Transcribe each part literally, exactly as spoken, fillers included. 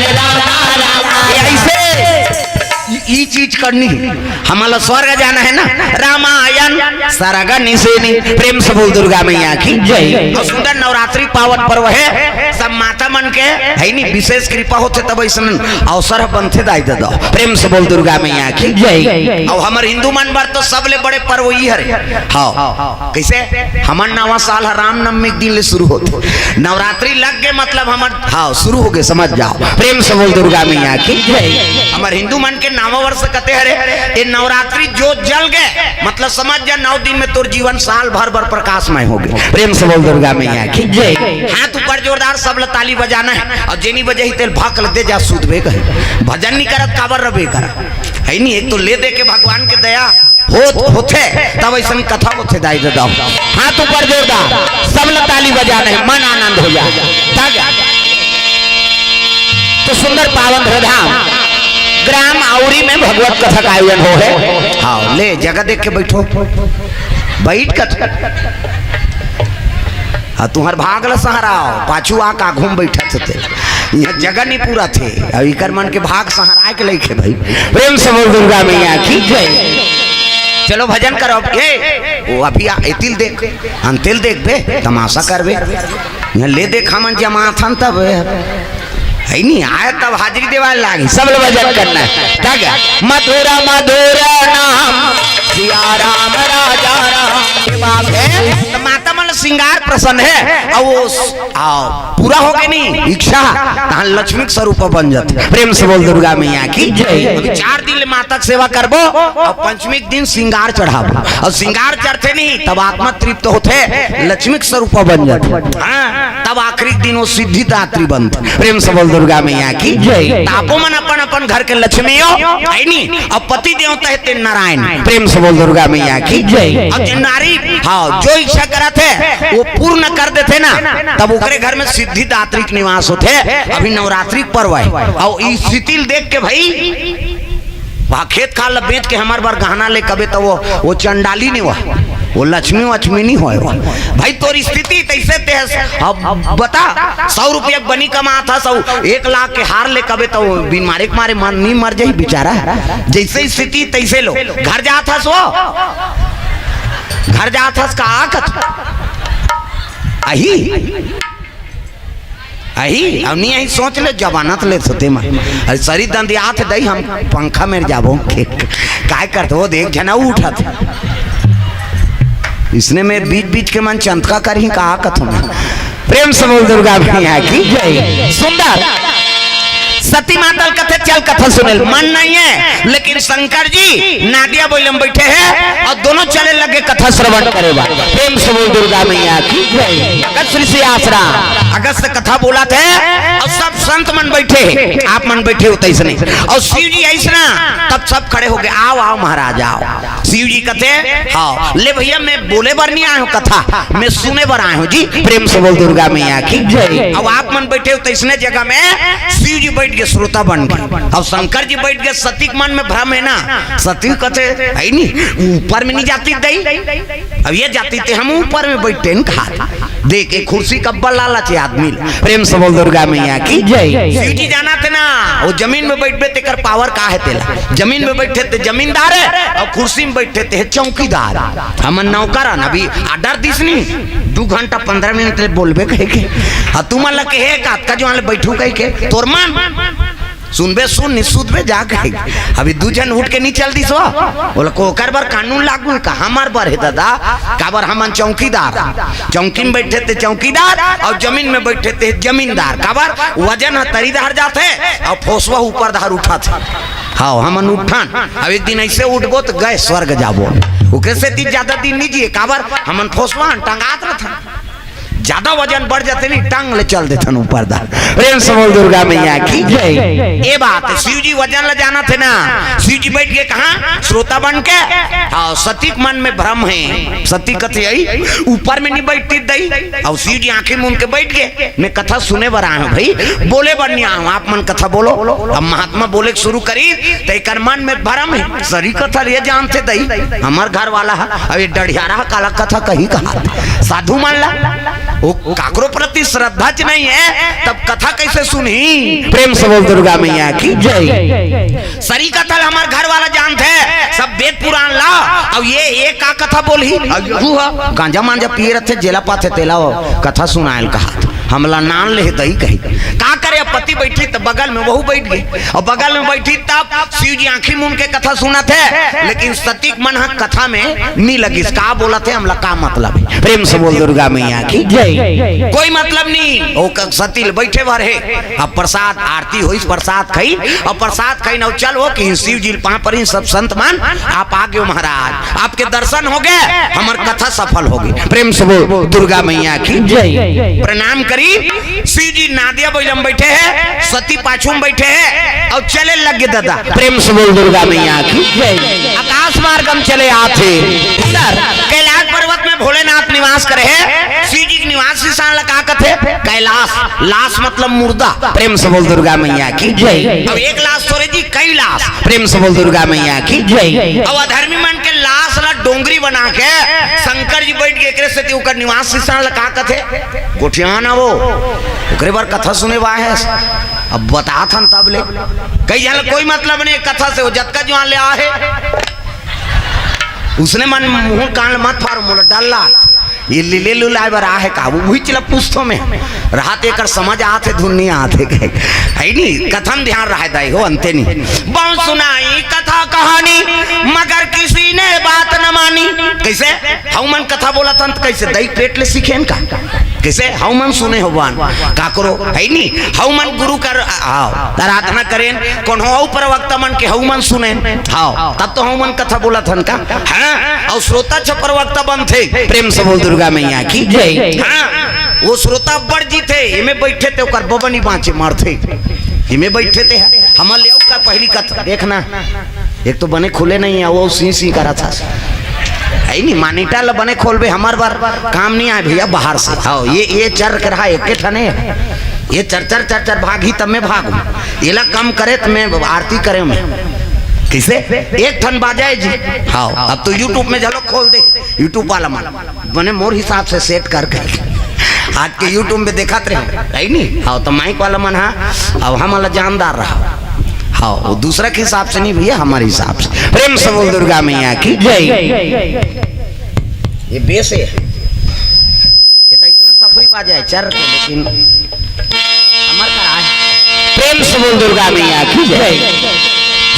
रामा रामा। ये ऐसे ई, ई चीज करनी है। हमला स्वर्ग जाना है ना, रामायण सरग निसेनी। प्रेम से बोल दुर्गा मैया की जय। और सुंदर नवरात्रि पावन पर्व है, सब माता मन के है नी विशेष कृपा होथे तब ऐसन अवसर ह बनथे दाई ददा। प्रेम से बोल दुर्गा मैया की जय। और हमर हिंदू मन बर तो सबले बड़े पर्व ई हरे। हाँ, कैसे? हमर नवा साल ह रामनवमी के दिन ले शुरू होथे, नवरात्रि लग गए मतलब हमर, हाँ, शुरू हो गए, समझ जाओ। प्रेम से बोल दुर्गा मैया की जय। हमर हिंदू मन के नवा वर्ष कते हरे, ये नवरात्रि जोत जल गए मतलब समझ जा नौ दिन में तोर जीवन साल भर बर प्रकाशमय हो गए। प्रेम से बोल दुर्गा मैया की जय। हाथ ऊपर जोरदार, सब ल ताली बजाना है और जेनी बजे ही तेल भक ल दे जा सूतबे कहे, भजन नहीं करत काबर रबे कर, है नहीं? एक तो ले दे के भगवान के दया होत होथे तब ऐसन कथा होथे दाई ददा। हाथ ऊपर जोरदार, सब ल ताली बजाना है, मन आनंद हो जाए। तब तो सुंदर पावन धरधाम ग्राम आउरी में भगवत कथा का आयोजन हो है। हाँ, ले जगह देख के बैठो, बैठ कर। हाँ, तुम्हार भाग ल सहराओ, पाछू आ का घूम बैठत थे, यहाँ जगह नहीं पूरा थे। अब इकर मन के भाग सहराए के लइके भाई। प्रेम से बोल दुर्गा मैया की जय। चलो भजन करो। ए, वो अभी आ, ए तिल देख, हम तिल देख बे, तमाशा करबे। यहाँ ले देख, हमन जमाथन तब है नहीं आया, तब हाजिरी देवाल लागी, सब लोग भजन करना है। तब क्या? मधुर मधुर नाम सिया राम राजा राम। ये बात है, तो माता मन श्रृंगार प्रसन्न है, और वो स-, आओ, पूरा हो गए नहीं इच्छा, तहाँ लक्ष्मी के स्वरूप बन जाते। प्रेम से बोल दुर्गा मैया की जय। अभी चार दिन ले माता के सेवा करबो, और पंचमी के दिन श्रृंगार चढ़ाबो, और श्रृंगार चढ़ते नहीं तब आत्मा तृप्त होते, लक्ष्मी के स्वरूप बन जाते। हाँ, तब आखिरी दिन वो सिद्धिदात्री बनते। प्रेम से बोल दुर्गा मैया की जय। तापो मन अपन अपन घर के लक्ष्मी हो, है नी? अब पति देवता है ते नारायण। प्रेम से बोल दुर्गा मैया की जय। अब जे नारी, हाँ, जो इच्छा करत है वो पूर्ण कर देते ना, तब ओकरे घर में सिद्धिदात्री के निवास होते। अभी नवरात्रि के पर्व है और ई स्थिति ल देख के भाई वहाँ खेत खार ल बेच के हमार बर गहना ले कबे, तो वो, वो चंडाली नहीं हुआ, वो लक्ष्मी वक्ष्मी नहीं होए। वो भाई तोर स्थिति तैसे ते हस। अब बता, सौ रुपया के बनी कमात हस, सौ, एक लाख के हार ले कबे, तो बिन मारे के मारे मन नहीं मर जाही बेचारा। जैसे स्थिति तैसे लो। घर जात हस वो, घर जात हस का आकत अही अही, अब नहीं अही, सोच ले, जमानत ले सोते में। अरे, सरी दंदियात दई, हम पंखा में जाबो। काय करते हो, देख जना उठत। इसने में बीच बीच के मन चंतका करही, कहा कथम। प्रेम से बोल दुर्गा मैया की जय। सुंदर। सती माता ल कथे, "चल कथा सुने ल।" मन नहीं है, लेकिन शंकर जी नादिया बोले में बैठे हैं और दोनों चले लगे कथा श्रवण करे बा। प्रेम से बोल दुर्गा मैया की जय। अगस्त ऋषि आश्रम, अगस्त कथा बोलत हे और सब संत मन बैठे हैं, आप मन बैठे हो तैसने, और शिव जी ऐसना, तब सब खड़े हो गए, "आओ, आओ महाराज, आओ।" शिव जी कथे, "हाँ, ले भैया, मैं बोले बर नहीं आया हूँ कथा, मैं सुने बर आया हूँ जी।" प्रेम से बोल दुर्गा मैया की जय। अब आप मन बैठे हो तैसने जगह में शिव जी बैठ के श्रोता बन गए, अब शंकर जी बैठ के सती के मन में भ्रम है ना, सती कथे, "है नहीं, ऊपर में नहीं जाती दई, अब ये जाती ते हम ऊपर में बैठते हैं," कहा। देख, एक कुर्सी कब्बल लालच है आदमी ल। प्रेम से बोल दुर्गा मैया की जय। शिव जी जाना थे ना, वो जमीन में बैठबे तेकर पावर का है तेला। जमीन में बैठे ते जमींदार है और कुर्सी में बैठे ते चौकीदार। हमन नौकर हन, अभी आर्डर दिस नहीं, दू घंटा पन्द्रह मिनट ले बोलबे कहे के। हाँ, तुमन ल कहे का, का जो ले बैठू कहे के, तोर मन सुनबे सुन, नहीं सुतबे जा कहे। अभी दू झन उठ के नहीं चल दिस हो। बोला, "को ओकर बर कानून लागू है का?" "हमार बर है दादा, काबर हमन चौकीदार, चौकी में बैठे ते चौकीदार और जमीन में बैठे ते जमींदार। काबर वजन ह तरी धार जात है और फोसवा ऊपर धार उठत है।" हाँ, हमन उठन। अब एक दिन ऐसे उठबो तो गए स्वर्ग जाबो। ओकरे सेती ज्यादा दिन नहीं जिए, काबर हमन फोसवा हन, टंगात रहथन। ज्यादा वजन बढ़ जाते नहीं, टांग ले चल देथन ऊपर दा। प्रेम से बोल दुर्गा मैया की जय। ये बात है, शिव जी वजन ले जाना थे ना, शिव जी बैठ के कहा श्रोता बन के। हाँ, सती के मन में भ्रम है, सती कथे आई ऊपर में नहीं बैठती दई, और शिव जी आंखें मूंद के बैठ गए। मैं कथा सुने बर आया हूँ भाई, बोले बर नहीं आया हूँ, आप मन कथा बोलो। अब महात्मा बोले शुरू करी तो एक मन में भ्रम है, सरी कथा ये जानते दई, हमार घर वाला है, अब ये डढ़ियारा काला कथा कही कहा साधु मान ला। वो काकरो प्रति श्रद्धा च नहीं है, तब कथा कैसे सुनही? प्रेम से बोल दुर्गा मैया की जय। सरी कथा ल हमर घर वाला जानथे, सब वेद पुराण ला। अब ये, ये का कथा बोलही? अब यहू ह गांजा मांजा पिए रथे, जेला पाथे तेला वो कथा सुनायल कहा। हमला नान ले दई कही। का करे, अब पति बैठी त बगल में वहू बैठ गे, और बगल में बैठी तब शिव जी आंखी मूंद के कथा सुनत हे, लेकिन सती के मन ह कथा में नी लगिस। का बोलत हे, हमला का मतलब हे? प्रेम से बोल दुर्गा मैया की जय। कोई मतलब नी, वो क-, सती ल बैठे भर हे। अब प्रसाद आरती होइस, प्रसाद खाइन, और प्रसाद खाइन, और चल वो कहिन शिव जी ल पाँव परिन, सब संत मन, आप आ गयो महाराज, आपके दर्शन हो गए, हमर कथा सफल हो गई। प्रेम से बोल दुर्गा मैया की जय। प्रणाम करी। शिव जी नादिया बइला म बैठे हे, सती पाछू में बैठे हे, और चले लग गे दादा। प्रेम से बोल दुर्गा मैया की जय। आकाश मार्ग में चले आथे। इधर कैलाश पर्वत में भोलेनाथ निवास करे हे। शिव जी के निवास स्थान ला का कथे? कैलाश। लाश मतलब मुर्दा। प्रेम से बोल दुर्गा मैया की जय। अब एक लाश थोरे जी, कई लाश। प्रेम से बोल दुर्गा मैया की जय। अब अधर्मी मन के लाश ला डोंगरी बना के शंकर जी बैठ गे, एकरे सेती ओकर निवास स्थान ला का कथे? गोठियान वो, ओकरे बर कथा सुने बर आए हस। अब बतात हन तब ले। कई झन ल कोई मतलब नहीं कथा से, वो जतका जुआन ले आहे। उसने मन मुंह कान ल मत फार, मोला डर लाग। ये लीले लुलाए बर आहे का? वो वही चला पूछतो मैं। राहत एकर समझ आथे, धुन नहीं आथे कहे। है नी? कथा म ध्यान रहे दाई हो, अंते नहीं। बहुत सुनाई कथा कहानी, मगर किसी ने बात न मानी। कैसे? हऊ मन कथा बोलत हन त कैसे दई पेट ले सीखेन का? कैसे? हऊ मन सुने हो बन काकरो, है नी? हऊ मन गुरु कर, आओ, आराधना करेन, कोनो हऊ प्रवक्ता मन के हऊ मन सुनेन, हाव, तब तो हऊ मन कथा बोलत हन का? हाँ, और श्रोता छ प्रवक्ता बनथे। प्रेम से बोल दुर्गा मैया की जय। हाँ, वो श्रोता बढ़ जीथे, एमे बैठे ते ओकर बबनी बाँचे मरथे, एमे बैठे ते है। हमर ले अउ का पहली कथा देखना, एक तो बने खुले नहीं है, वो सी सी करा था। है नी, मानिटा ला बने खोलबे, हमर बर काम नहीं आए भैया, बाहर से। हाँ, ये, ये चर के रहा, एक ठने। ये चर चर चर चर भागही, तब मैं भागू। एला कम करे, त मैं आरती करे मैं। किसे? एक ठन बाजाए जी। हाँ, अब तो YouTube में झलो खोल दे, YouTube वाला मन। बने मोर हिसाब से सेट कर कर। आज के YouTube में देखत रहे, है नी? हाँ, तो माइक वाला मन हा, अब हमला जानदार रहा। हाँ, वो दूसरा के हिसाब से नहीं भैया, हमारे हिसाब से। प्रेम से बोल दुर्गा मैया की जय। ये बेस है। ये तो इसने सफरी बाजा है, चर के, लेकिन हमर करा है। प्रेम से बोल दुर्गा मैया की जय।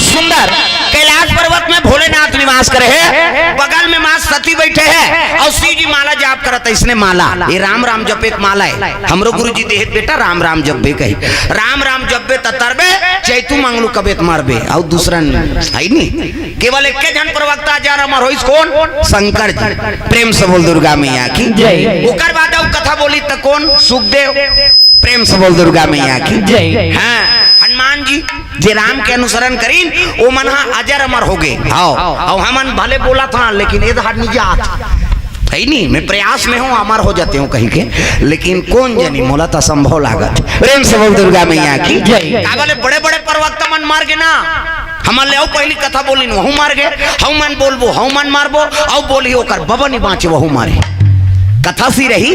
सुंदर। कैलाश पर्वत में भोलेनाथ निवास करे है, बगल में माँ सती बैठे है और शिव जी माला जाप करत है। इसने माला, ये राम राम जपे के माला है। हमरो गुरु जी देहे त बेटा राम राम जपबे कही, राम राम जपबे त तरबे, चैतू मांगलू कबे त मरबे, और दूसरा नहीं है नी। केवल एक झन प्रवक्ता अजर अमर होइस, कौन? शंकर जी। प्रेम से बोल दुर्गा मैया की जय। ओकर बाद अउ कथा बोली त कौन? सुखदेव। प्रेम से बोल दुर्गा मैया की जय। हाँ, हनुमान जी जे राम के अनुसरण करीन, वो मन हा अजर अमर हो गए। हाँ, और हमन भले बोलत हन, लेकिन ये धार निजात है नी, मैं प्रयास में हूँ, अमर हो जाते हूँ कहीं के, लेकिन कौन जनी, मोला तो असंभव लागत। प्रेम से बोल दुर्गा मैया की जय। का बोले, बड़े बड़े प्रवक्ता मन मर गए ना, हमन ले अउ पहली कथा बोलिन, वहू मर गए, हऊ मन बोलबो, हऊ मन मारबो, अउ बोली ओकर बबा नहीं बाँचे, वहू मारे। कथा सी रही,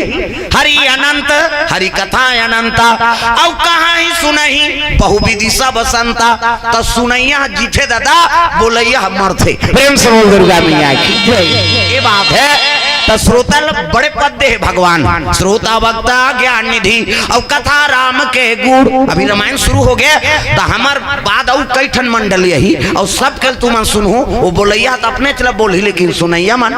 हरि अनंत, हरि कथा अनंता, अउ कहाँ ही सुनही, बहु विधि सब संता। त सुनैया जीथे दादा, बोलैया मरथे। प्रेम से बोल दुर्गा मैया की जय। ये बात है, त श्रोता ल बड़े पद दे हे भगवान। श्रोता वक्ता ज्ञान निधि, अउ कथा राम के गुण। अभी रामायण शुरू हो गया, त हमर बाद अउ कई ठन मंडली अही, अउ सब के तुमन सुनहू, वो बोलैया त अपने चला बोलही, लेकिन सुनैया मन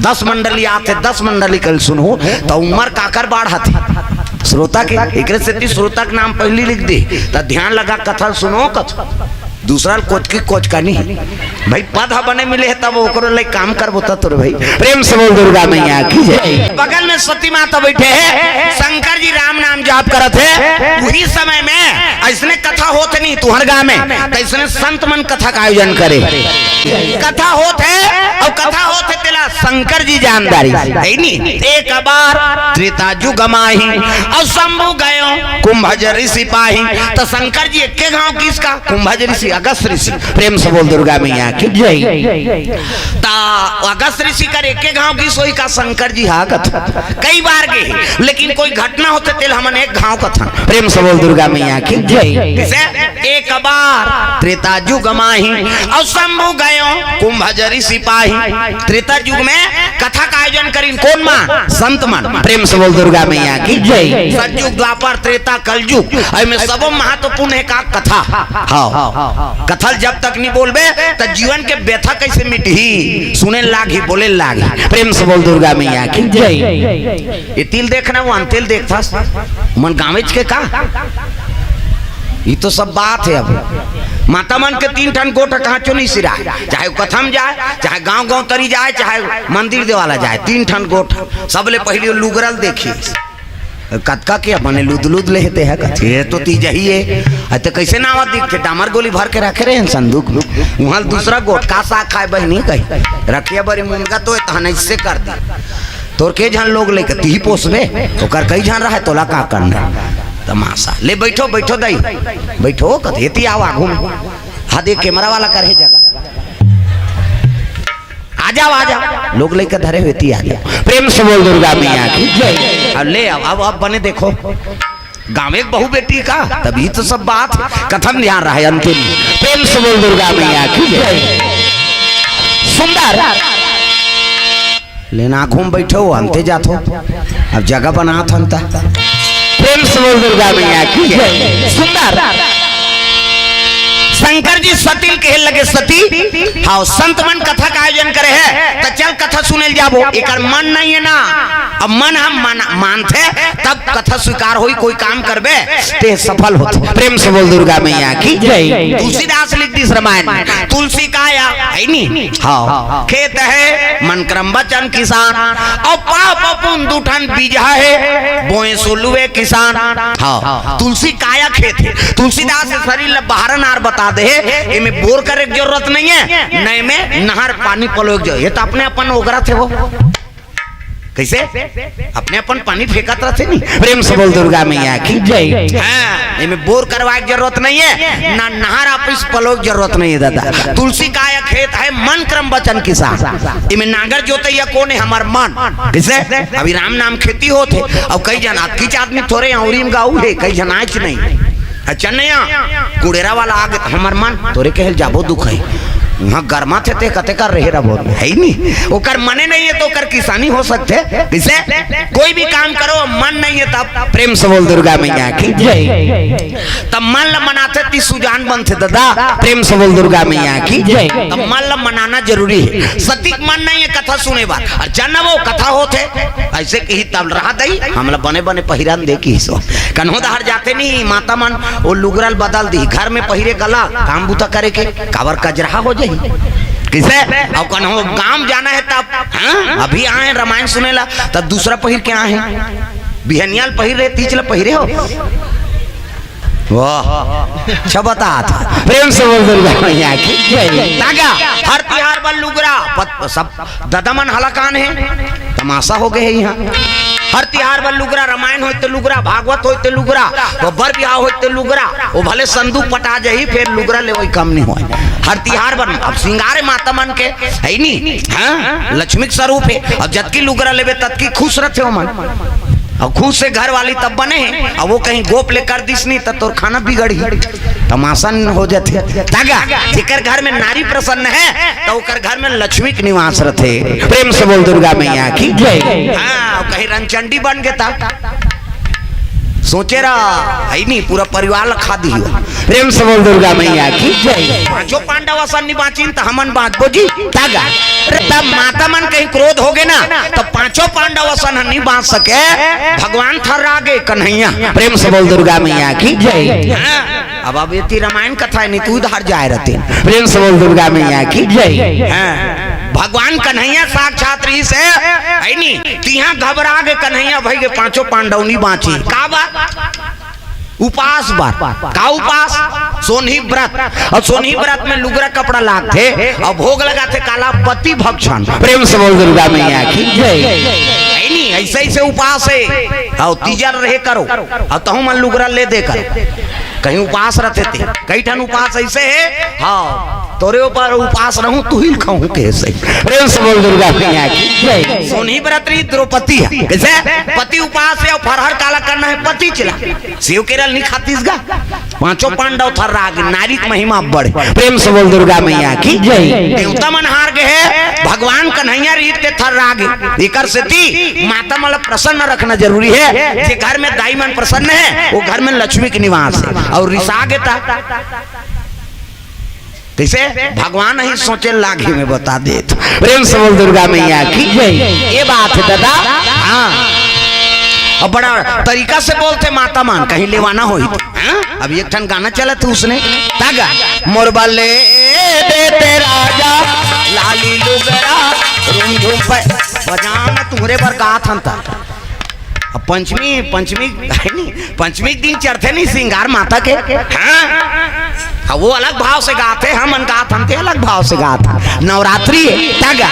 दस मंडली आथे, दस मंडली कल सुनहू, त उमर काकर बाढ़त हे? श्रोता के, एकरे सेती श्रोता के नाम पहली लिख दे, त ध्यान लगा कथा सुनो कथा। दूसरा ल कोचकी कोचका नहीं। भाई पद ह बने मिले हे तब ओकरो ले काम करबो त तोरे भाई। प्रेम से बोल दुर्गा मैया की जय। बगल में सती माता बैठे हे, शंकर जी राम नाम जाप करत हे। वही समय में ऐसने कथा होत नहीं तुहर गाँव में, त ऐसने संत मन कथा का आयोजन करे। कथा होत हे और कथा होत हे तेला शंकर जी जानदारी, है नी? एक बार त्रेता जुग माही, अउ शंभु गयो कुंभज ऋषि पाही। त शंकर जी एके घांव गिस का, कुंभज ऋषि, अगस्त ऋषि, प्रेम से बोल दुर्गा मैया की जय। त अगस्त ऋषि कर एके घांव गिस होही का शंकर जी, हा कथा कई बार गे, लेकिन कोई घटना होथे तेला हमन एक घांव कथन। प्रेम से बोल दुर्गा मैया की जय। जैसे एक बार त्रेता जुग माही, अउ शंभु गयो कुंभज ऋषि पाही। त्रेता युग में कथा का आयोजन करिन कोन मन? संत मन। प्रेम से बोल दुर्गा मैया की जय। सतयुग, द्वापर, त्रेता, कलयुग, एमे सबो महत्वपूर्ण हे का कथा। हाँ, कथा ल जब तक नहीं बोलबे त जीवन के व्यथा कैसे मिटही? सुने लागही, बोले लागही। प्रेम से बोल दुर्गा मैया की जय। ये तिल देखना, वो अंतिल देखथस, मन गाँवेच के का? ये तो सब बात है। अब माता मन के तीन ठन गोठ कहाँ चो नहीं सिराय, चाहे वो कथा में जाए, चाहे गांव गांव तरी जाए, चाहे मंदिर देवाला जाए, तीन ठन गोठ। सबले पहली वो लुगरा ल देखी, कतका के अपने लुद लुद लेहते है कथे, ये तो तीजही है। अते कैसे नावा दिखथे, डामर गोली भर के रखे रहे हैं संदूक में। वहाँ दूसरा गोठ का साग खाए बहिनी कही, रखिया बरी मुनगा तो तहन ऐसे कर दी। तोर के झन लोग लइका, तिही पोसबे, ओकर कई झन रहय, तोला का करना? तमाशा। ले बैठो, बैठो दाई, बैठो, कथे एती आओ आगू में। हाँ, देख, कैमरा वाला कर हे जगह। आ जाओ, आ जाओ, लोग लइका धरे हुए, एती आ जाओ। प्रेम से बोल दुर्गा मैया की जय। अब ले आओ, अब, अब बने देखो, गाँव एक बहू बेटी का, तभी तो सब बात। कथा में ध्यान रहे अंतिम। प्रेम से बोल दुर्गा मैया की जय। सुंदर लेना घूम बैठो, अंते जाथो। अब जगह बनात हन त। प्रेम से बोल दुर्गा मैया की जय। सुंदर शंकर जी सती ल कहे लगे, सती, हाँ, संत मन कथा का आयोजन करे है, त चल कथा सुने ल जाबो। एकर मन नहीं है ना, अब मन हम मान, मानथे, तब कथा स्वीकार होई, कोई काम करबे ते सफल होथे। प्रेम से बोल दुर्गा मैया की जय। तुलसीदास लिख दिस रामायण में, तुलसी काया, है नी? हाँ। खेत है मन क्रम वचन किसान, अउ पाप पुन दुठन बीजा है, बोए सोलुए किसान। हाँ, तुलसी काया खेत है। तुलसीदास शरीर ल बाहर नार बता दे, एमे बोर करे के जरूरत नहीं है, न एमे नहर पानी पलोए के जरूरत, ये तो अपने अपन ओगरत हे वो। कैसे? अपने अपन पानी फेंकत रहथे नी। प्रेम से बोल दुर्गा मैया की जय। हाँ, एमे बोर करवाए के जरूरत नहीं है, ना नहर वापिस पलोए के जरूरत नहीं है दादा। तुलसी काया खेत है मन क्रम वचन किसान। एमे नांगर जोतैया कोन है? हमर मन। कैसे? अभी राम नाम खेती होत हे, अउ कई झन अतकीच आदमी थोरे अंगुरी में गाऊ हे, कई झन आँच नहीं। अच्छा नया कुड़ेरा वाला आगे हमर मन, तोरे कहे ल जाबो दुख है। वहाँ गरमा थे ते कते कर रहे रहो, है ही नहीं। ओकर मने नहीं है तो ओकर किसानी हो सकथे? किसे? कोई भी काम करो, मन नहीं है तब। प्रेम से बोल दुर्गा मैया की जय। तब मन ल मनाथे ती सुजान बनथे दादा। प्रेम से बोल दुर्गा मैया की जय। तब मन ल मनाना जरूरी है। सतीक मन नहीं है कथा सुने बर, अउ चल न वो कथा होथे, ऐसे कही तब रहा दई, हमला बने बने पहिरन दे किहिस। कन्हो डहर जाथे नहीं माता मन, वो लुगरा ल बदल दी, घर में पहिरे कला, काम बुता करे के, काबर कजरहा हो जाही। किसे? अउ कन्हो गांव जाना है तब, हाँ? अभी आए रामायण सुने ला, तब दूसरा पहिर के आए हैं। बिहनिया ल पहिर रहे, तीज ल पहिरे हो। वाह, अच्छा बतात। प्रेम से बोल दुर्गा मैया की जय। तागा, हर तिहार बर लुगरा, पत-, सब ददा मन हलाकान हे, तमाशा हो गए हे यहाँ। हर तिहार बर लुगरा, रामायण होय त लुगरा, भागवत होय त लुगरा, वो बर बिहाव होय त लुगरा, वो भले संदूक पटा जाही, फेर लुगरा ले वही कम नहीं होय। हर तिहार बर अब सिंगार माता मन के, है नी? हाँ? लक्ष्मी के स्वरूप है। अब जतकी लुगरा लेबे, ततकी खुश रहथे ओमन। अउ खुद से घर वाली तब बने हे, अउ वो कहीं गोप ले कर दिस नहीं, तब तोर खाना बिगड़ही, तमाशा न हो जाथे। तागा, जेकर घर में नारी प्रसन्न है, तो ओकर घर में लक्ष्मी के निवास रहथे। प्रेम से बोल दुर्गा मैया की जय। हाँ, कहीं रंगचंडी बन गे तब सोचे रहा, है नहीं, पूरा परिवार ला खा दी हो। प्रेम से बोल दुर्गा मैया की जय। पांचों पांडव असन नहीं बांचिन, तो हमन बांचबो जी। तागा, अरे तब माता मन कहीं क्रोध हो गए ना, तब पांचों पांडव असन ह नहीं बांच सके, भगवान थर्रा गे कन्हैया। प्रेम से बोल दुर्गा मैया की जय। हाँ, अब, अब एती रामायण कथा है, नहीं तू उधार जाए रहते। प्रेम से बोल दुर्गा मैया की जय। हाँ, भगवान कन्हैया साक्षात रहिस हे, है नी? तिहा घबरा गे कन्हैया, भई गे पांचों पांडव नहीं बांची। का बात? उपास बर। का उपास? सोनही व्रत। अउ सोनही व्रत में लुगरा कपड़ा लागथे अउ भोग लगाथे काला? पति भक्षण। प्रेम से बोल दुर्गा मैया की जय। है नी, अइसे अइसे उपास हे। अउ तीजा रहे करो, अउ तहूं मन लुगरा ले दे करो। कहीं उपास रथे ते, कई ठन उपास अइसे हे। हाँ, तोरे ऊपर उपास रहूं, तू ही खाऊं के सही। प्रेम से बोल दुर्गा मैया की जय। सोनही व्रत रही द्रौपदी हे, कइसे? पति उपास हे अउ फरहर काला करना हे? पति चिला। सेव केरा ल नी खातिस गा। पांचों पांडव थर्रा गे, नारी के महिमा अब्बड़ हे। प्रेम से बोल दुर्गा मैया की जय। देवता मन हार गे हे, भगवान कन्हैया रहित ते थर्रा गे। एकर सेती माता मन ल प्रसन्न रखना जरूरी हे। जे घर में दाई मन प्रसन्न हे, वो घर में लक्ष्मी के निवास हे। अउ रिसा गे ता कइसे? भगवान ही सोचे लागी में बता देत। प्रेम से बोल दुर्गा मैया की जय। ये बात हे दादा। हाँ, अउ बड़ा तरीका से बोलथे माता मन, कहीं लेवाना होही। हाँ? अब एक ठन गाना चलत हे उसने, तागा मोर बले देते राजा लाली लुगरा, रूम झूम पे बजाना तुम्हरे बर गात हन ता। अब पंचमी, पंचमी है नी, पंचमी के दिन चढ़थे नी श्रृंगार माता के। हाँ? हाँ, वो अलग भाव से गाथे, हमन गात हन ते अलग भाव से गात हन। नवरात्रि हे, तागा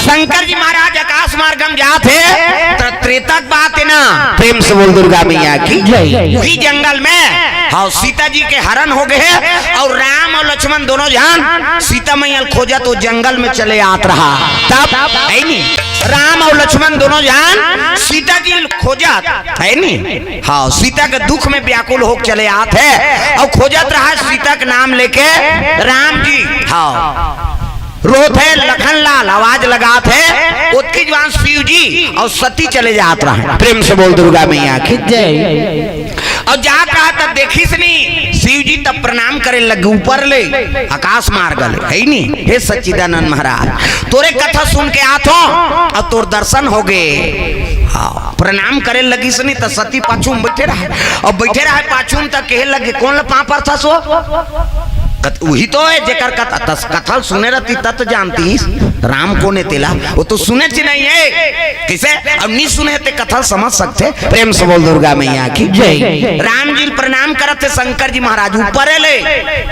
शंकर जी महाराज आकाश मार्ग में जात हे, त त्रेता के बात हे ना। प्रेम से बोल दुर्गा मैया की जय। वही जंगल में, हाँ, सीता जी के हरण हो गे हे अउ राम अउ लक्ष्मण दोनों झन सीता मैया ल खोजत वो जंगल में चले आत रहा। तब है नी, राम अउ लक्ष्मण दोनों झन सीता जी ल खोजत है नी, हाँ, सीता के दुख में व्याकुल होके चले आत हे अउ खोजत रहा सीता के नाम लेके राम जी। हाँ, रोत हे लखन लाल, आवाज लगात हे, ओतकी जुवार शिव जी अउ सती चले जात रहा। प्रेम से बोल दुर्गा मैया की जय। अउ जात रहा तब देखिस नी शिव जी, तब प्रणाम करे लगे ऊपर ले, आकाश मार्ग ले, है नी, हे सच्चिदानंद महाराज, तोरे कथा सुन के आत हों अउ तोर दर्शन हो गे। हाँ, प्रणाम करे लगिस नी त सती पाछू में बइठे रहे, अउ बइठे रहे पाछू में त कहे लगे, कोन ल पाँव परथस वो? कत-, उही तो हे जेकर कथा, तस कथा ल सुने रहती त तो जानतीस राम कोन हे तेला, वो तो सुनेच नहीं हे। कइसे? अब नी सुने ते कथा ल समझ सकथे। प्रेम से बोल दुर्गा मैया की जय। राम जी ल प्रणाम करत हे शंकर जी महाराज ऊपर ले,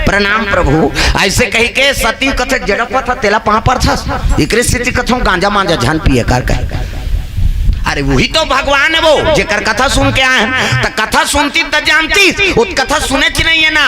प्रणाम प्रभु। अइसे कहिके सती कथे, जेला पाथस तेला पाँव परथस, एकरे सेती कथों गांजा मांजा झन पिए कर कहे। अरे वही तो भगवान हे वो, जेकर कथा सुन के आए हन, त कथा सुनती त जानतीस, वो कथा सुनेच नहीं हे ना,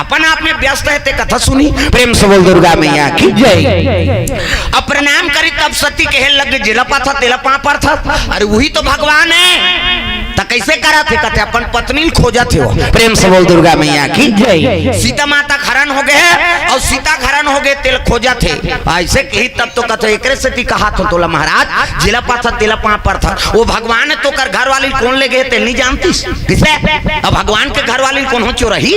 अपन आप में व्यस्त हे ते कथा सुनही। प्रेम से बोल दुर्गा मैया की जय। अब प्रणाम करिस तब सती कहे लगे, जेला पाथस तेला पाँव परथस, अरे वही तो भगवान हे, त कइसे करत हे? कथे अपन पत्नी ल खोजत हे वो। प्रेम से बोल दुर्गा मैया की जय। सीता माता के हरण हो गे हे अउ सीता के हरण हो गे तेला खोजत हे। अइसे कही तब तो कथे, एकरे सेती कहात हों तोला महाराज, जेला पाथस तेला पाँव परथस। वो भगवान हे, तोकर घरवाली ल कोन ले गे हे तेला नी जानतीस? कइसे? अब भगवान के घरवाली ल कोनो चोरही?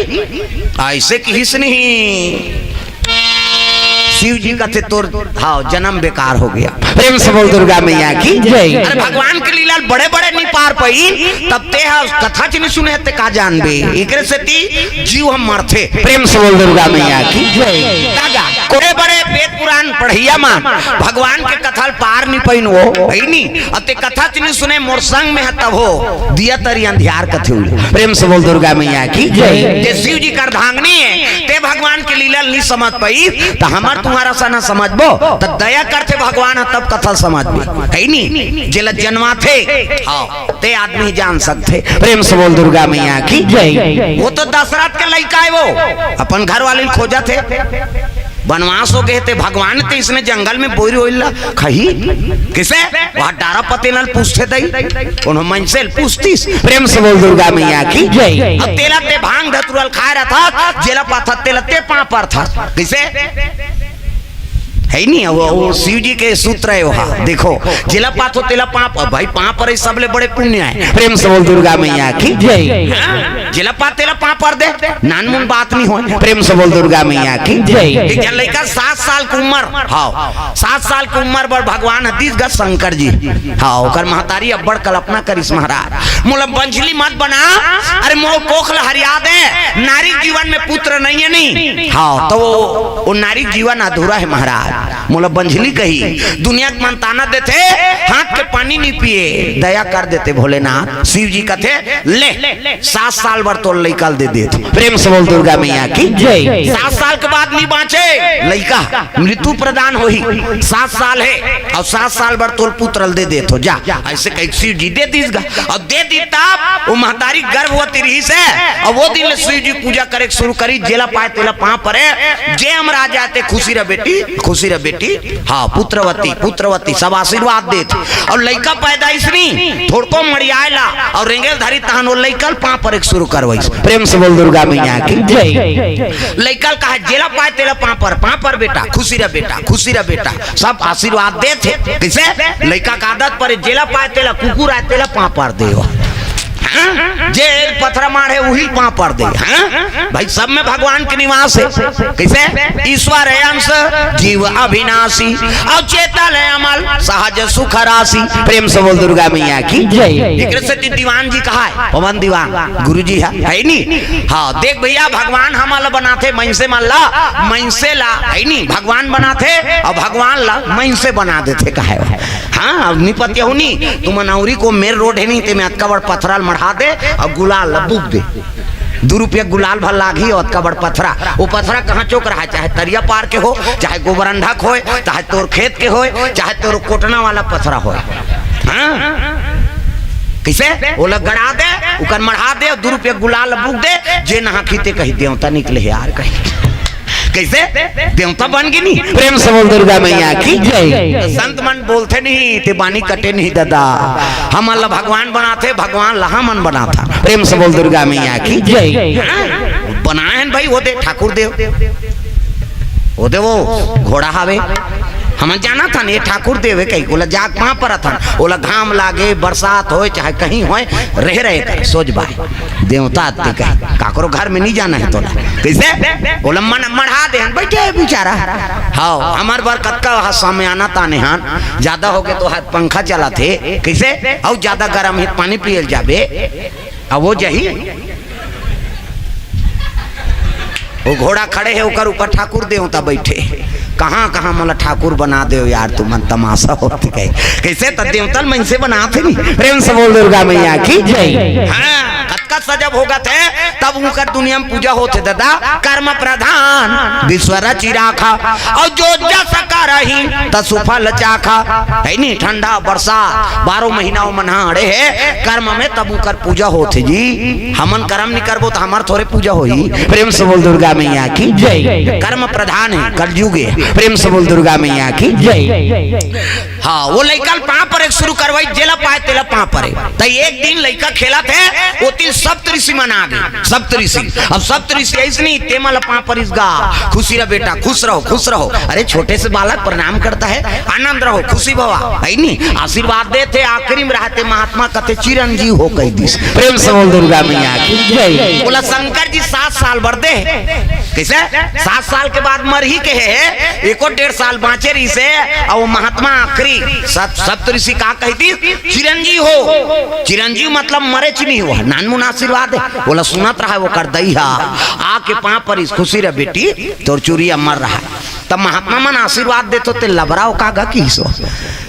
अइसे कहिस नहीं। शिव जी कथे, तोर, हाँ, जन्म बेकार हो गे। प्रेम से बोल दुर्गा मैया की जय। अरे भगवान के लीला ल बड़े बड़े नी पार पाइन, तब ते हा कथा च नी सुने हे ते का जानबे? एकरे सेती जीव ह मरथे। प्रेम से बोल दुर्गा मैया की जय। तागा कोड़े बड़े वेद पुराण पढ़इया मन भगवान के कथा ल पार नी पाइन वो, है नी? अउ ते कथा च नी सुने, मोर संग में हे तभो दिया तरी अंधियार कथे उला। प्रेम से बोल दुर्गा मैया की जय। जे शिव जी के अर्धांगिनी हे, ते भगवान के लीला ल नी समझ पाइस, त हमर तुम्हर असन समझबो, त दया करथे भगवान ह तब कथा ल समझबे, है नी? जेला जनवाथे, हाँ, ते आदमी जान सकथे। प्रेम से बोल दुर्गा मैया की जय। वो तो दशरथ के लइका हे वो, अपन घरवाली ल खोजत हे। बनवास हो गे ते भगवान ते इसने जंगल में बोइर ओइर ला खही। कइसे? वहाँ डारा पतेना ल पूछथे दई, कोनो मनसे ल पूछतीस। प्रेम से बोल दुर्गा मैया की जय। अब तेला ते भांग धतुरा ल खाए रहथस, जेला पाथस तेला ते पाँव परथस। कइसे? है नी, वो, वो शिव जी के सूत्र हे वो। देखो, जेला पाथो तेला पाँव, भाई, पाँव परे सबले बड़े पुण्य हे। प्रेम से बोल दुर्गा मैया की जय। हाँ? जेला पाथो तेला पाँव पर दे, नानमुन बात नी होय। प्रेम से बोल दुर्गा मैया की जय। एक झन लइका सात साल के उम्र, हाँ, सात साल के उम्र बर भगवान ह दीस गा शंकर जी, हाँ, ओकर महतारी अब्बड़ कल्पना करिस महाराज, मोला बंझली मत बना, अरे मोर कोख ल हरिया दे, नारी जीवन में पुत्र नहीं हे नी, हाँ, त वो, वो नारी जीवन अधूरा हे महाराज, मोला बंझली कही, दुनिया के मन ताना देथे, हाथ के पानी नी पिए, दया कर देते भोलेनाथ। शिव जी कथे, ले, सात साल बर तोर लइका ल दे देत। प्रेम से बोल दुर्गा मैया की जय। सात साल के बाद नहीं बांचे लइका, मृत्यु प्रदान होही। सात साल हे अउ सात साल बर तोर पुत्र ल दे देत हो, जा। अइसे कहिके शिव जी दे दीस गा। अउ दे दीस तब वो महतारी गर्भवती रहिस हे, अउ वो दिन ले शिव जी पूजा करे के शुरू करिस। जेला पाय तेला पांव परे, जे अमरा जाय ते खुशी रह बेटी, खुशी रह बेटी। हाँ, पुत्रवती, पुत्रवती, सब आशीर्वाद देत। अउ लइका पैदा अइसनी, थोड़को मड़ियाय ला, अउ रेंगेल धरी तहन वो लइका ल पांव परे के शुरू करवाइस। प्रेम से बोल दुर्गा मैया की जय। लइका ल कहा, जेला पाय तेला पांव पर, पांव पर बेटा, खुशी रह बेटा, खुशी रह बेटा। सब आशीर्वाद देत हे। कइसे? लइका के आदत परे, जेला पाय तेला, कुकुर आय तेला पांव पर दे। हाँ? जे पथरा माढ़े, उही ल पांव पर दे। हाँ? भाई, सब में भगवान के निवास हे। कइसे? ईश्वर हे अंश, जीव अविनाशी, अउ चेतन हे अमल, सहज सुख राशि। प्रेम से बोल दुर्गा मैया की जय। एकरे सेती दीवान जी कहाय, पवन दीवान गुरु जी हे, हे नी? हाँ, देख भइया, भगवान हमन ला बनाथे, मइनसे मन ला, मइनसे ला, हे नी? भगवान बनाथे अउ भगवान ला मइनसे बना देथे, कहाय। हाँ, अब निपत यहू नी, तुमन अउरी को main road हे नी, ते में अतका बड़ पथरा ल मढ़ा दे अउ गुलाल ल बुक दे। दू रुपया गुलाल भर लागही, अतका बड़ पथरा। वो पथरा कहाँ चौक रहा, चाहे तरिया पार के हो, चाहे गोबरंडा के होय, चाहे तोर खेत के होय, चाहे तोर कोटना वाला पथरा होय। हाँ? कइसे? ओला गड़ा दे, उकर मढ़ा दे, दू रुपया गुलाल बुक दे, जे नहाखी ते कही देवता निकले हे यार, कही। कइसे? देवता बन गे नी? प्रेम से बोल दुर्गा मैया की जय। संत मन बोलथे नहीं, ते बानी कटे नहीं दादा। हमन ला भगवान बनाथे, भगवान ला हमन बनाथन। प्रेम से बोल दुर्गा मैया की जय। हाँ? बनाए हन भाई, वो दे ठाकुर देव, वो दे वो घोड़ा हावे। हमन जानथन ये ठाकुर देव हे कहिके, ओला जाके पांव परथन। ओला घाम लागे, बरसात होय, चाहे कहीं होय, रहे रहे कर सोच बाय। देवता आते कहे, काकरो घर में नहीं जाना हे तोला। कइसे? ओला मन मढ़ा दे हन, बइठे हे बेचारा। हाँ, हमर बर कतका हा समय आना ताने हन, जादा होगे तो हाथ पंखा चलाथे। कइसे? अउ जादा गरम हे, पानी पिए ल जाबे, अब वो जाही। वो घोड़ा खड़े हे, ओकर ऊपर ठाकुर देवता बइठे हे। कहाँ, कहाँ मोला ठाकुर बना देव यार, तुमन तमाशा होत हे। कइसे त देवता ल मइनसे बनाथे नी। प्रेम से बोल दुर्गा मैया की जय। हाँ, कतका सजब होगत हे, तब उंकर दुनिया में पूजा होथे दादा। कर्म प्रधान विश्व रचि राखा, अउ जो जस करही तसु फल चाखा। हे नी, ठंडा बरसात बारह महीना वो मन हा अड़े हे कर्म में, तब उंकर पूजा होथे जी। हमन करम नी करबो त हमर थोरे पूजा होही। प्रेम से बोल दुर्गा मैया की जय। कर्म प्रधान हे, कलयुग हे। प्रेम से बोल दुर्गा मैया की जय। हाँ, वो लइका ल पांव परे के शुरू करवाइस, जेला पाय तेला पांव परे। त एक दिन लइका खेलत हे, ओती सप्तऋषि मन आ गे। सप्तऋषि, अब सप्तऋषि अइसनी, ते मन ला पांव परिस गा, खुशी रह बेटा, खुश रहो, खुश रहो। अरे, छोटे से बालक प्रणाम करता है, आनंद रहो, खुशी भवा, हे नी? आशीर्वाद देथे, आखिरी में रहते महात्मा कथे, "चिरंजीव हो," कहि दिस। प्रेम से बोल दुर्गा मैया की जय। बोला, शंकर जी सात साल बर दे हे। कइसे? सात साल के बाद मरही कहे हे, एको डेढ़ साल बांचे रहिस हे, अउ वो महात्मा आखिरी सत-, सप्तऋषि का कहि दिस, "चिरंजीव हो।" चिरंजीव मतलब मरेच नहीं हो, नानमुन आशीर्वाद हे। बोला, सुनत रहा हे, ओकर दई हा आके पांव परिस, "खुशी रह बेटी, तोर चुरी अमर रहा।" तब महात्मा मन आशीर्वाद देथो ते लबरा हो का गा किहिस हो?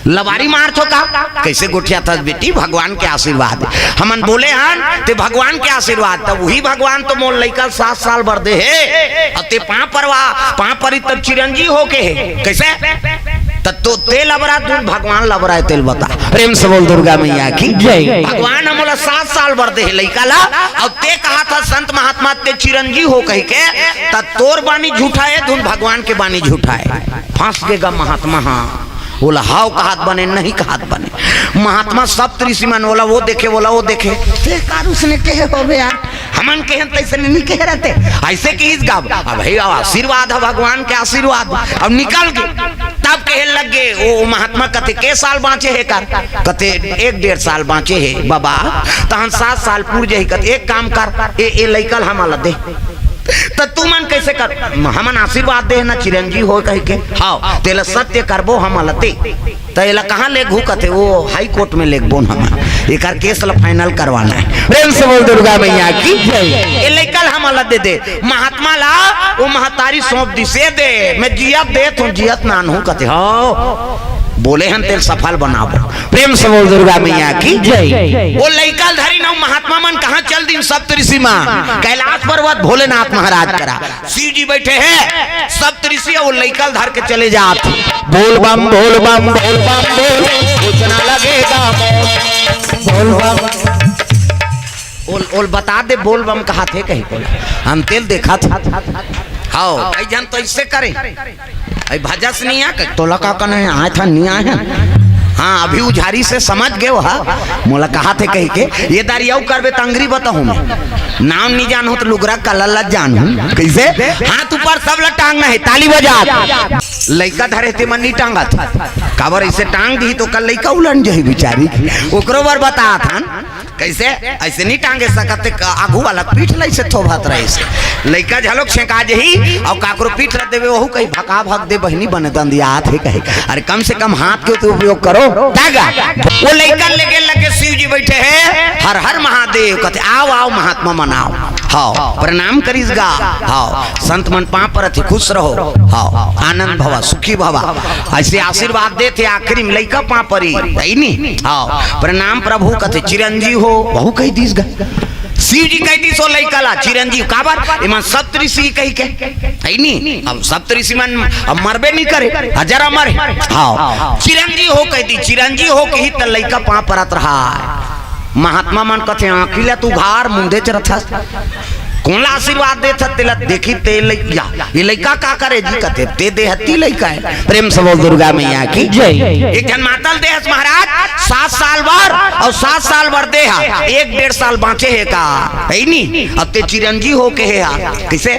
लबारी मारथो का? कइसे गोठियाथस बेटी, भगवान के आशीर्वाद। हमन बोले हन ते भगवान के आशीर्वाद, तब उही भगवान तो मोर लइका ल सात साल बर दे हे। अउ ते पांव परवा, पांव परी तब चिरंजीव हो कहे हे। कइसे? त तो ते लबरा, तू भगवान लबरा हे, तेल बता। प्रेम से बोल दुर्गा मैया की जय। भगवान ह मोला सात साल बर दे हे लइका ला, अउ ते कहाथस संत महात्मा ते चिरंजीव हो कहिके, त तोर बानी झूठा हे, धुन भगवान के बानी झूठा हे। फंस गे गा महात्मा हा। बोला, "हाव कहत बने, नहीं कहत बने।" महात्मा सप्तऋषि मन बोला, वो देखे, बोला, वो देखे। ते कार उसने कहे होबे यार, हमन कहे तइसे नहीं कहे रहते, अइसे किहिस गा। अब भाई, अब आशीर्वाद हे, भगवान के आशीर्वाद। अब निकल गे, तब कहे लग गे, वो महात्मा कथे, "के साल बांचे हे कर?" कथे, "एक डेढ़ साल बांचे हे बाबा।" तहन सात साल पूर जाही, कथे, "एक काम कर, ए, ए लइका ल हमन ला दे।" त तुमन कइसे कर? हमन आशीर्वाद दे ना, चिरंजीव हो कहिके। "हाव, तेला सत्य करबो, हमन ला दे।" त एला कहाँ लेगहू कथे, "वो हाई कोर्ट में लेगबोन हमन, एकर केस ला फाइनल करवाना हे।" प्रेम से बोल दुर्गा मैया की जय। "ए लइका ल हमन ला दे दे।" महात्मा ला वो महतारी सौंप दिस, "ए दे, मैं जियत देत हूँ, जियत नानहूँ," कथे। "हाव, बोले हन तेल सफल बनाबो। प्रेम से बोल दुर्गा मैया की जय। वो लइका ल धरिन अउ महात्मा मन कहाँ चल दिन? सप्तऋषि मन, कैलाश पर्वत भोलेनाथ महाराज करा। शिव जी बैठे हैं, सप्तऋषि वो लइका ल धर के चले जात। बोल बम, बोल बम, बोल बम, बोल, सोचना लगेगा मौत। बोल बम। ओल, ओल बता दे, बोल बम कहा थे कहीं को। हम तेल देखा था। हाओ, कई जन तो इससे करे। अई भजस नहीं आ, तोला का कने आए था, नहीं आए हैं। हाँ, अभी उझारी से समझ गए हो, हाँ? मोला कहा थे कही के, ये दारी अउ करबे त अंगरी बताहूँ मैं। नाम नहीं जानहूँ त लुगरा कलर ला जानहूँ। कैसे? हाथ ऊपर सब ला टांगना है, ताली बजा। लइका धरे ते मन नहीं टांगा था। काबर ऐसे टांग दी तो कल लइका उलन जाही बिचारी। ओकरो बर बता था। कैसे? ऐसे नहीं टांगे सकत ते, आगू वाला पीठ ला ऐसे थोभत रहे से। लइका झलोक छेंका जही, अउ काकरो पीठ ला देवे, वहू कही भका भक दे बहिनी बने दंदियात हे कहे। अरे कम से कम हाथ के तो उपयोग करो। तागा, वो लइका लेके लगे शिव जी बैठे हैं, हर हर महादेव कहते, आओ, आओ महात्मा मन आओ। हाओ, प्रणाम करिस गा। हाओ, संत मन पाँव परत हे, खुश रहो। हाओ, आनंद भवा, सुखी भवा। ऐसे आशीर्वाद देथे, आखिरी में लइका पाँव परी, है नी? हाओ, प्रणाम प्रभु कथे, चिरंजीव हो, वहू कही दिस गा। शिव जी कही दिस ओ लइका ला, चिरंजीव, काबर? एमन सप्तऋषि कही के, है नी? अब सप्तऋषि मन अब मरबे नहीं करे, हजार अमर है। हाओ, चिरंजीव हो कही दिस, चिरंजीव हो कही त लइका पाँव परत रहा। महात्मा मन कथे, आँखी ला तू घार मुंदे च रथस। कोन ला आशीर्वाद देथस तेला देखी ते लइका, ये लइका का करे जी कथे, ते देहती लइका है। प्रेम से बोल दुर्गा मैया की जय। एक झन मातल देहस महाराज, सात साल बर, अउ सात साल बर देहा, एक डेढ़ साल बाँचे हे का, है नी? अब ते चिरंजीव हो के हे हा, किसे?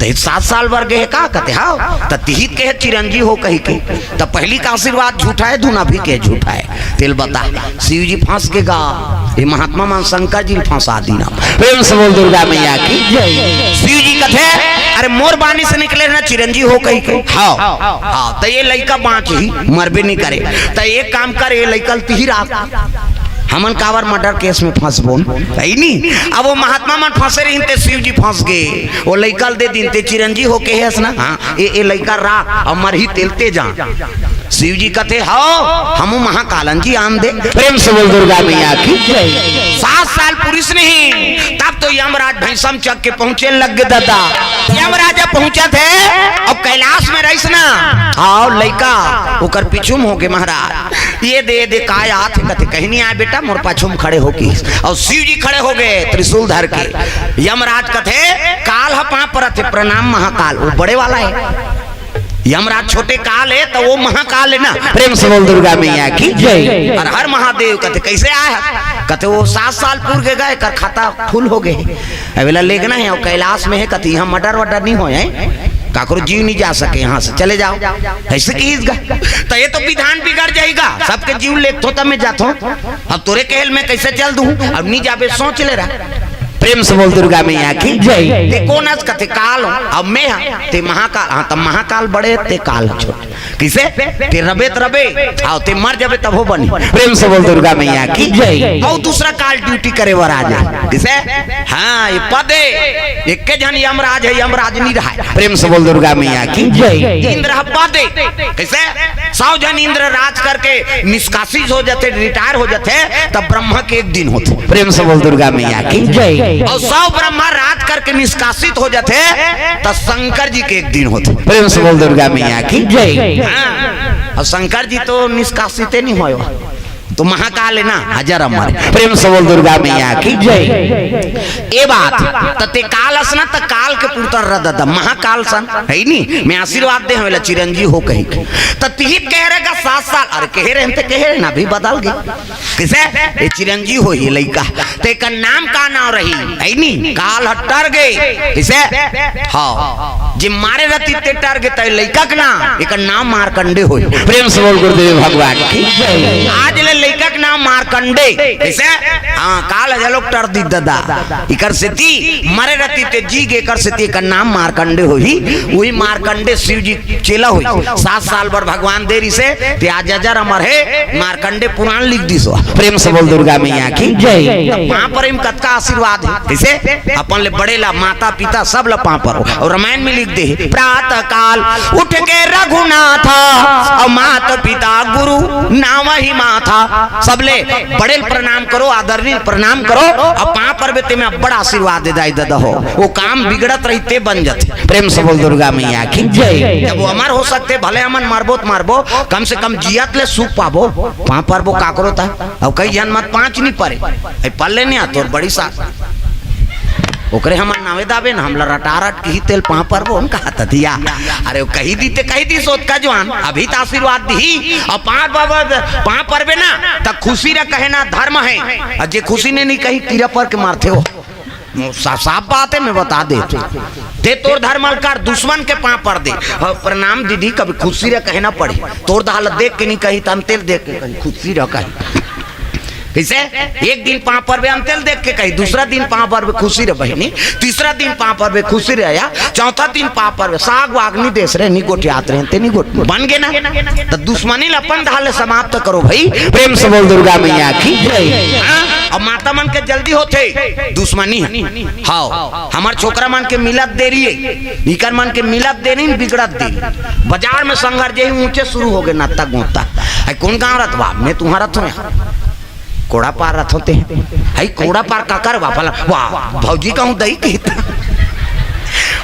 ते सात साल बर गे हे का? कथे, हाँ। त तिहित के हे चिरंजीव हो कही के। त पहली का आशीर्वाद झूठा है, दूना भी के झूठा है। तेल बता, शिव जी फंस के गा, ये महात्मा मन शंकर जी ल फंसा दीना। प्रेम से बोल दुर्गा मैया की जय। शिव जी कथे, अरे मोर बानी से निकले ना चिरंजीव हो कही के। हाँ, हाँ, त ये लइका बाँच ही, मरबे नहीं करे। त एक काम कर, ये लइका ल तिही राख। हमन काबर मर्डर केस में फंसबोन, है नी? अब वो महात्मा मन फंसे रहिन ते शिव जी फंस गे, वो लइका ल दे दिन ते चिरंजीव हो के हस ना, हाँ, ए, ए लइका राख, अउ मरही तेल ते जा। शिव जी कथे, "हव, हमू महाकालन जी आन दे।" प्रेम से बोल दुर्गा मैया की जय। सात साल पुरिस नहीं, तब तो यमराज भैंसम चक के पहुंचे लग गे दादा। यमराज जब पहुंचत हे, अब कैलाश में रहिस ना, हाव लइका, ओकर पीछू में हो गे महाराज। ये दे, ये दे, काय आत हे? कथे, "कहीं नहीं आय बेटा, मोर पाछू में खड़े हो के।" अउ शिव जी खड़े हो गे त्रिशूल धर के। यमराज कथे, "काल ह पाँव परत हे, प्रणाम महाकाल।" वो बड़े वाला हे। यमराज छोटे काल हे, त वो महाकाल हे ना। प्रेम से बोल दुर्गा मैया की जय। हर हर महादेव। कथे, "कैसे आय ह?" कथे, "वो सात साल पुर गे गा, एकर खाता फुल हो गे हे। अब एला लेगना हे, अउ कैलाश में हे।" कथे, "यहाँ मर्डर वर्डर नहीं होय हे, काकरो जीव नहीं जा सके, यहाँ से चले जाओ।" ऐसे कहिस गा। त ये तो विधान बिगड़ जाही गा, सबके जीव लेथों तब मैं जाथों। अब तोरे कहे ल मैं कैसे चल दूँ? अब नहीं जाबे, सोच ले रहा। प्रेम से बोल दुर्गा मैया की जय। ते कोन हस? कथे, "काल हूँ।" अब मैं हा, ते महाकाल। हाँ, तब महाकाल बड़े, ते काल ह छोटे। किसे? ते रबे त रबे, आओ, ते मर जाबे तभो बनी। प्रेम से बोल दुर्गा मैया की जय। अउ दूसरा काल ड्यूटी करे बर आ जाय। किसे? हाँ, ये पद हे, एके झन यमराज हे, यमराज नहीं रहा हे। प्रेम से बोल दुर्गा मैया की जय। इंद्र ह पद हे। किसे? सौ झन इंद्र राज करके निष्कासित हो जाथे, रिटायर हो जाथे, तब ब्रह्मा के एक दिन होथे। प्रेम से बोल दुर्गा मैया की जय। अउ सौ ब्रह्मा राज करके निष्कासित हो जाथे, तब शंकर जी के एक दिन होथे। प्रेम से बोल दुर्गा मैया की जय। हाँ, अउ शंकर जी तो निष्कासित नहीं होय, तो महाकाल हे ना, हजार अमर। प्रेम से बोल दुर्गा मैया की जय। ए बात, त ते काल हस ना, त काल के पुरता रह दादा, महाकाल सन, है नी? मैं आशीर्वाद दे हूँ, चिरंजीव हो कही के। त तिही कहे रहे गा सात साल, अरे कहे रहे, हम ते कहे रहे ना, अभी बदल गे। किसे? ये चिरंजीव हो, ये लइका। त एकर नाम का नाम रही? है नी? काल ह टर गे। किसे? हाँ। जे मारे रतिस ते टर गे, त लइका के नाम, एकर नाम मारकंडे होई। प्रेम से बोल गुरुदेव भगवान की। आज ले लइका के नाम मारकंडे। किसे? हाँ, काल ह घलोक टर दिस दादा। एकर सेती मरे रतिस ते जी गे, एकर सेती एकर नाम मारकंडे होही। वही मारकंडे शिव जी चेला होई। सात साल बर भगवान दे रिसे, ते आज हजार अमर हे, मारकंडे पुराण लिख दिस हो। प्रेम से बोल दुर्गा मैया की जय। पाँव परे म कतका आशीर्वाद हे। किसे? अपन ले बड़े ला, माता पिता सब ला पाँव परो। अउ रामायण में लिख दे। प्रातः काल उठ के रघुनाथा, अउ मात पिता गुरु नावहि माथा। सबले बड़े ल प्रणाम करो, आदरणीय ल प्रणाम करो, अउ पाँव परबे ते में अब्बड़ आशीर्वाद दे दाई ददा हो। वो काम बिगड़त रहिथे बन जाथे। प्रेम से बोल दुर्गा मैया की जय। जब वो अमर हो सकथे, भले हमन मरबो त मरबो, कम से कम जियत ले सुख पाबो। पाँव परबो काकरो ता, अउ कई झन मत पाँच नहीं परे, ए पल्ले नहीं आ तोर बड़ी सास। ओकरे हमन नावे दाबे न, हमला रटारट किही तेल पाँव परबो न कहत हतिया। अरे वो कही दी ते कही दी सोत का जवान, अभी त आशीर्वाद दिही। अउ पाँव परबे, पाँव परबे ना त खुशी रह कहे ना धर्म है। अउ जे खुशी ने नहीं कही तीरा पर के मारथे हो। सा-, साफ बात है, मैं बता दे तू। ते तोर धर्म अलकार दुश्मन के पाँव पर दे। अउ प्रणाम दीदी, कभी खुशी रह कहे ना पड़ी। तोर दाल देख के नहीं कही, तन तेल देख के कही, खुशी रह कही। कइसे? एक दिन पाँव परबे अन तेल देख के कही, दूसरा दिन पाँव परबे खुशी रह बहिनी, तीसरा दिन पाँव परबे खुशी रह या, चौथा दिन पाँव परबे साग वाग नहीं देस रे, नहीं गोठियात रहे, ते नहीं गोठ-, बन गे ना? त दुश्मनी ल अपन धाले समाप्त करो भाई। प्रेम से बोल दुर्गा मैया की जय। हाँ? अउ माता मन के जल्दी होथे दुश्मनी। हाँ, हमर छोकरा मन के मिलत देरी है, इकर मन के मिलत देरी न बिगड़त देरी। बाजार में संघर जे ही ऊंचे शुरू हो गए नत्ता गोता। आई कौन गांव रत बा? मैं तुम्हारा तो यहाँ कोड़ा पार रथ होते हैं। आई कोड़ा पार का कर वापला? वाह, भौजी कहूँ दई की।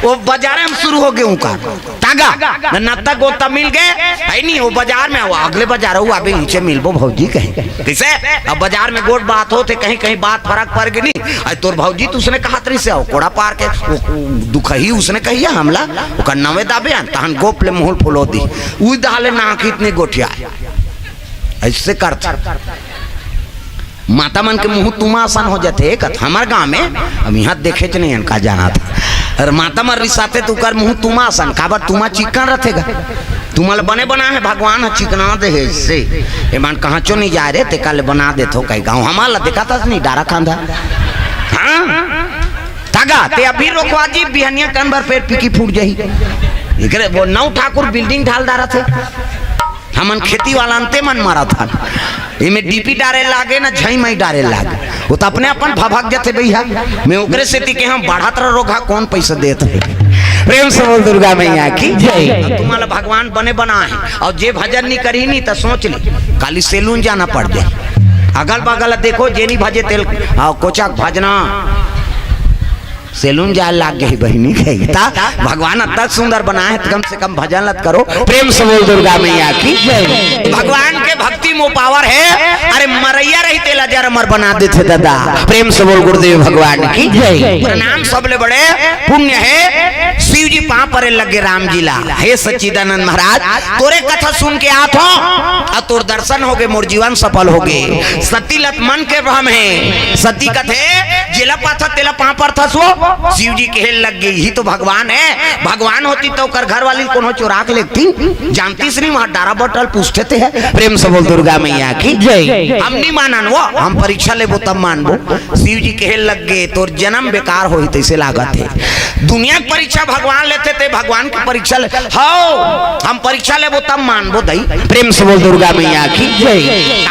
वो बाजार में शुरू हो गए उनका। तागा, न नत्ता गोता मिल गए, है नहीं, वो बाजार में, वो अगले बाजार, वो अभी नीचे मिलबो भौजी कहीं। कइसे? अब बाजार में गोठ बात होथे, कहीं, कहीं बात फरक पर गे नहीं। अरे तोर भौजी त उसने कहत रहिसे, ओ कोड़ा पार के, वो, वो दुखही उसने कहिया हमला, ओकर नवे दाबे अन, तहन गोप ले मुहुल फुलो दी। उई दहाले नाक इतनी गोठिया। अइसे करथे। माता मन के मुंह तुमा असन हो जाथे, कथ हमर गांव में, अब इहाँ देखेच नहीं हन का जानत। अउ माता मन रिसाथे त उकर मुंह तुमा असन, काबर तुमा चिक्कन रथे गा। तुमा ल बने बना हे, भगवान ह चिकना दे हे से। ए मन कहाँ चो नहीं जाए रे, ते काले बना देथो कई गाँव। हमार ला देखा था नहीं, डारा खांधा। हाँ? तागा, ते अभी रोकवा जी, बिहनिया कन भर पेट पीकी फूट जाही। एकरे वो नौ ठाकुर बिल्डिंग ढाल डारा थे। हमन खेती वाला अंते मन मारा था। एमे डीपी डारे लागे ना झई मई डारे लागे। वो तो अपने अपन भभक जाथे भैया। मैं ओकरे सेती के हम बढ़त रह रोगा, कौन पैसा देत हे? प्रेम से बोल दुर्गा मैया की जय। तुम्हारा भगवान बने बना है, अउ जे भजन नहीं करी नहीं तो सोच ली, काली सैलून जाना पड़ जाए। अगल बगल देखो, जे नहीं भजे तेल, आ, कोचा भजना। सैलून जाए लाग गई बहिनी गई ता। भगवान अतक सुंदर बनाए हे, त कम से कम भजन लत करो। प्रेम से बोल दुर्गा मैया की जय। भगवान के भक्ति में पावर है। अरे मरैया रही तेला जर अमर बना देथे दादा। प्रेम से बोल गुरुदेव भगवान की जय। प्रणाम सबले बड़े पुण्य है। शिव जी पाँव परे लगे राम जी ला, हे सच्चिदानंद महाराज, तोरे कथा सुन के आत हो, अउ तोर दर्शन होगे, मोर जीवन सफल होगे। सती लत मन के भ्रम है। सती कथे, जेला पाथस तेला पाँव परथस वो। शिव जी कहे लग गई, ही तो भगवान है। भगवान होती तो ओकर घर वाली कोनो चोरा के लेती। जानतीस नहीं, वहाँ डारा बटल पूछते थे है। प्रेम से बोल दुर्गा मैया की जय। हम नहीं मानन वो, हम परीक्षा लेबो तब मानबो। शिव जी कहे लग गए, तोर जन्म बेकार होही तैसे लागत है। दुनिया के परीक्षा भगवान लेथे, ते भगवान के परीक्षा ले। हौ, हम परीक्षा लेबो तब मानबो दई। प्रेम से बोल दुर्गा मैया की जय।